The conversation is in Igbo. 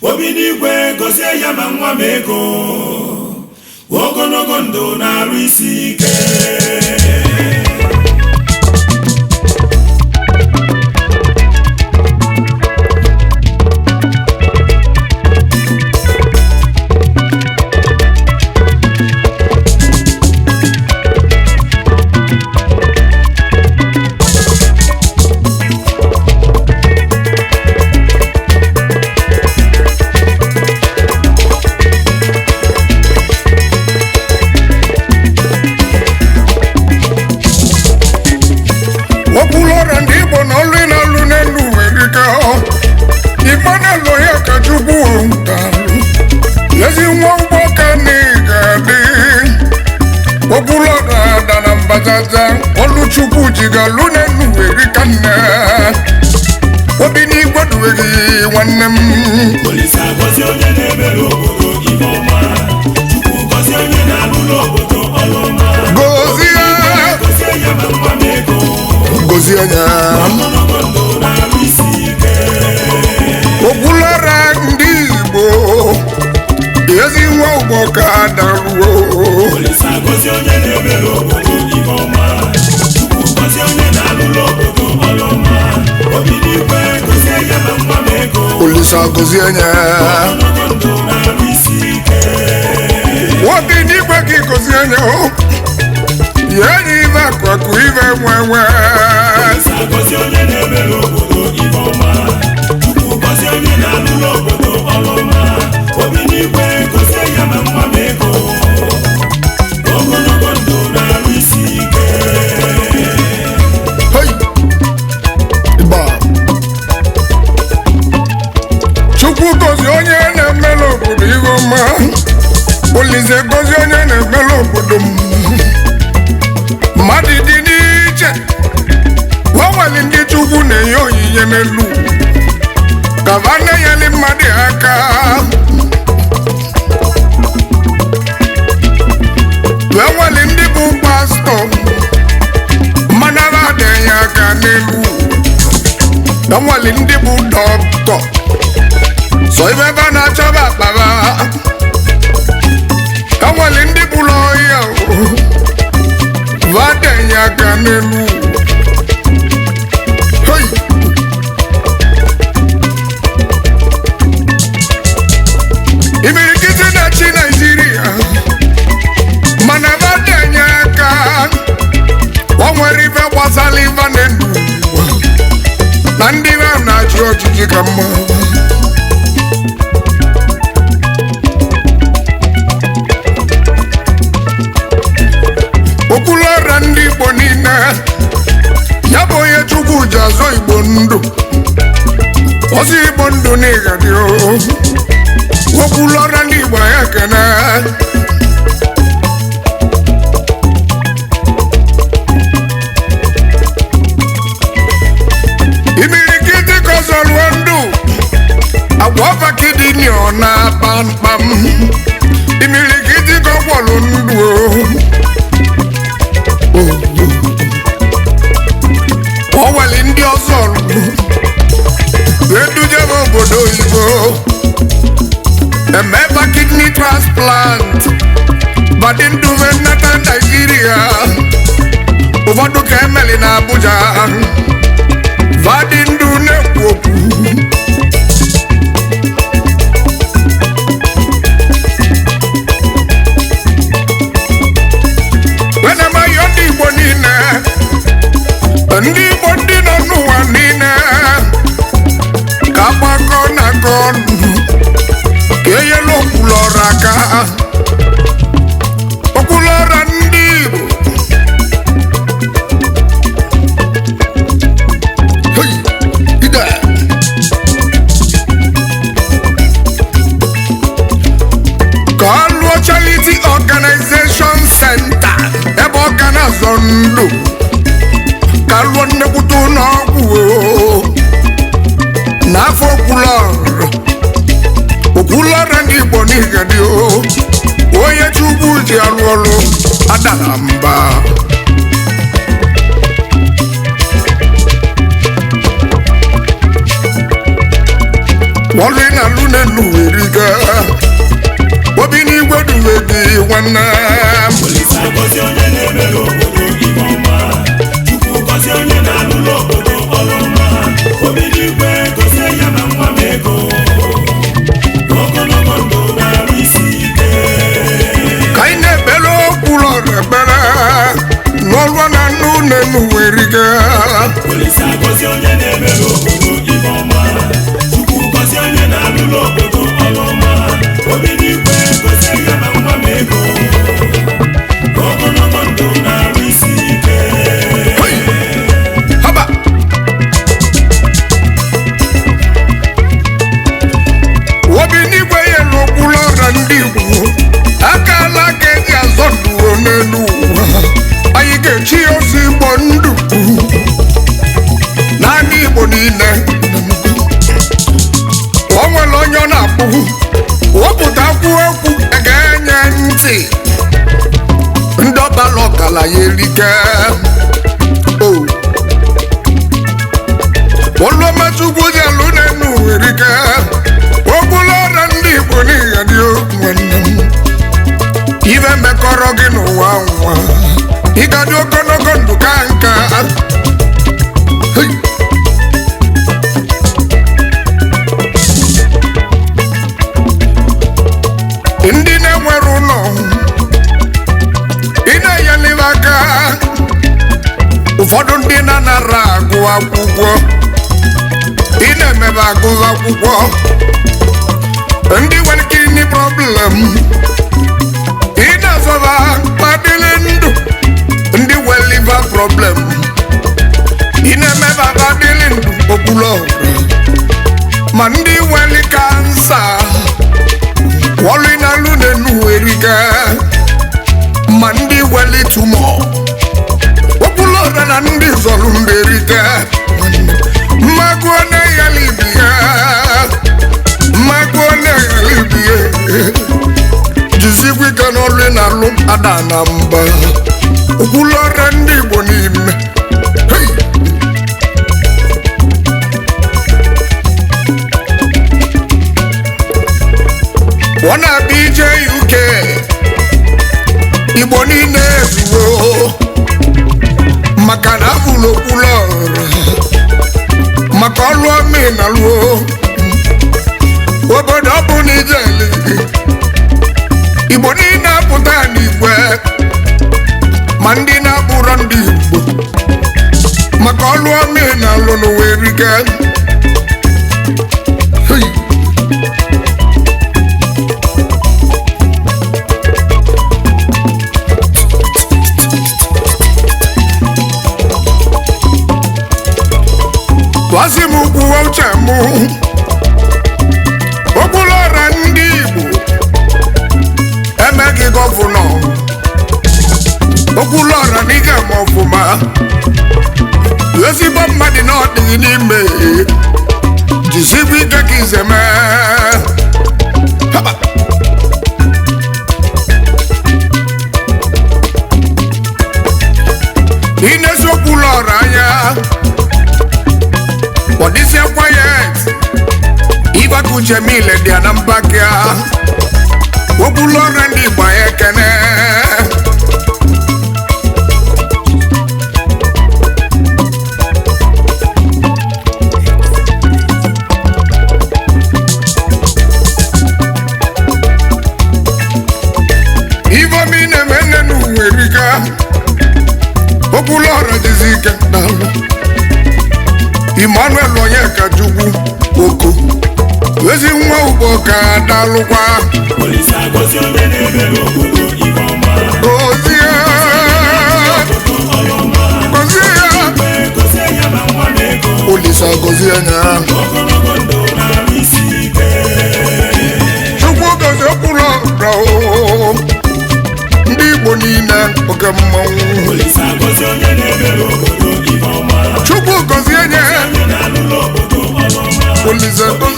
Obi n'igwe gozie ya ma nwa m ego, ogologo ndụ na-arụ isi ike. Okwuluọra ndị Igbo na ọlụ na-alụ n'elu werika igbo na-alụ ya ka Chukwu dalụ ezi nwa ụgbọ ka na ị ga-adị. Okwuluọra dara mbazaza ọlụ Chukwu jigalụ n'elu werika nne obi n'igwe duweghị nwanne m. Olisa gozie onye na-emere obodo ife ọma, Chukwu gozie onye na-alụrụ obodo ọrụ ọma. Gozie. Gozie ya ma nwa m ego, gozie ya. Ogologo ndụ na-arụ isi ike. Okwuluọra ndị Igbo ezi nwa ụgbọ ka daruo. Olisa gozie onye na-emere obodo ife ọma, Chukwu gozie onye na-alụrụ obodo ọrụ ọma. Obi n'igwe gozie ya ma nwa m ego, Olisa gozie ya. Ogologo ndụ na-arụ isi ike. Obi n'igwe gị gozie ya o ya enyi ibe akụ akụ ibe nwe nwe. Olisa gozie onye na-emere obodo ife ọma, Chukwu gozie onye na-alụrụ obodo ọrụ ọma. Obi n'igwe gozie ya ma nwa m ego, ogologo ndụ na-arụ isi ike. Hei! Ịgba. Chukwu gozie onye na-emere obodo ihe ọma. Olise gozie onye na-emere obodo m. Mmadụ dị n'iche o nwere ndị Chukwu na-enye onyinye n'elu ka va na-enyere mmadụ aka wee nwere ndị bụ pastọ mmanụ adịghị aka n'elu na nwere ndị bụ dọkịta sọ ibe ebe a na-achọba akpara ka nwere ndị bụ lọya vadenye aka n'elu. Hey! Imirikiti na-achị Naijiria mana vadenye aka o nwere ife gbasara ife na-enu na ndị be na-achị ọchịchị ka mma. Okwuluọra ndị Igbo niile ya bụ onye Chukwu ji azọ Igbo ndụ ọzọ Igbo ndụ n'ịgadị okwuluọra ndị Igbo ya ekene. Imirikiti kọsọrọ ndụ agwa ọbakidini ọ na-akpa mkpam imirikiti kọkwọrọ ndụ o o nwere ndị ọzọ wee dujebe obodo oyibo emeba kidney transplant badị ndụ wee nata Naijiria ụfọdụ ka emeli na Abuja vadị ndụ na-ekwu okwu. Wenemayo ndị Igbo niile ndị Igbo ndị nọ n'ụwa niile ka agbakọ na aka ọnụ ka enyela Okwuluọra aka. Okwuluọra ndị Igbo. Hey, ide. Ka ọ lụọ Charity Organization Center ebe ọ ga na-azọ ndụ ka lụọ nnekwute ụlọ ọgwụ o. N'afọ Okwuluọra Okwuluọra ndị Igbo n'igadi o onye Chukwu ji arụ ọrụ adara mba. Ọlụ ị na-alụ. n'elu eriga. Obi n'igwe duwe gị nwanne. Olisa gọzie onye na-emere obodo ife ọma. Chukwu gọzie onye na-alụrụ obodo ọrụ ọma. Obi n'igwe gọzie ya ma nwa m ego. Ogologo ndụ na-arụ isi ike. Ka anyị na-ekpere okpuru ọrụ ekpere n'ọrụ na nnu n'elu eriga. Olisa gọzie onye na-emere obodo ife ọma. Chukwu gọzie onye na-alụrụ obodo ọrụ ọma. Obi n'igwe gọzie ya ma nwa m ego. Ogologo ndụ na-arụ isi ike. Hey! Haba! Obi n'igwe ya n'okpuru ọra ndị Igbo aka ala ka eji azọ ndụ n'elu ụwa. Anyị ga-echi ya ozi Igbo ndụ naanị Igbo niile. O nwere onye ọ na-akpụ wepụta kwuo okwu ga-enye ntị ndị ọbala ọkala ya erike. O Olụọmachukwu ji alụ n'enu erike. Okpuru ọra ndị Igbo n'ihe dị nwanne m. Ife mekọrọ gị n'ụwa nwa ịga dị ogologo ndụ ka nka. Hey! Ndị na-enwere ụlọ ị na-enyelibe aka. Ụfọdụ ndị na-anara agụ akwụkwọ ị na-emebe agụ akwụkwọ. Ndị nwere kidney problem ị na-azọba kpadịrị ndụ. Ndị nwere liver problem ị na-emebe akpadịrị ndụ okpuru ọrụ. Ma ndị nwere kansa wọlụ na-alụ na-enu erika. Ma ndị nwere tumọ okpuru ọra na ndị zọrọ ndị erika. Mmakụ na-eghela ibi ya, mmakụ na-eghela ibi ya. Jizikwa ike n'ọlụ ị na-alụ ada na mba okpuru ọra ndị Igbo n'ime. Hey! Ọ na-abịa ije UK Igbo niile ezuo maka na abụrụ okpuru ọra maka ọlụ omenalụo obodo ọ bụ na ijeli Igbo niile apụta n'igwe ma ndị na-abụrọ ndị Igbo maka ọlụ omenalụ n'ụwa erike. Hey! Gwasị m kwuo uche m okpuru ọra ndị Igbo emeghị gọvanọ okpuru ọra na ịga eme ọfụma ezigbo mmadụ na ọ dịghị n'ime jisikwa ike ka ize mee. Haba! Ị na-esi okpuru ọra anya kpọdịsịa kwayet ịgbakọ uche mile dị na mpaghara okpuru ọra ndị Igbo anyị ekene. Ifeomi na-eme nne n'ụwa erika okpuru ọra dịzi ike n'alụ. Emmanuel Onyekachukwu Oko ezi nwa ugbo ka dalụkwa. Olisa gọzie onye na-emere obodo ife ọma. Gozie, Obodo ọrụ ọma. gozie ya. Igwe gọzie ya ma nwa m ego. Olisa gozie ya. Ogologo ndụ na-arụ isi ike. Chukwu gozie okpuru ọra o. Ndị Igbo niile oke mmanwụ. Olisa gọzie onye na-emere obodo ife ọma. Chukwu gozie nye. Onye na-alụrụ obodo ọrụ ọma. Olisa gozie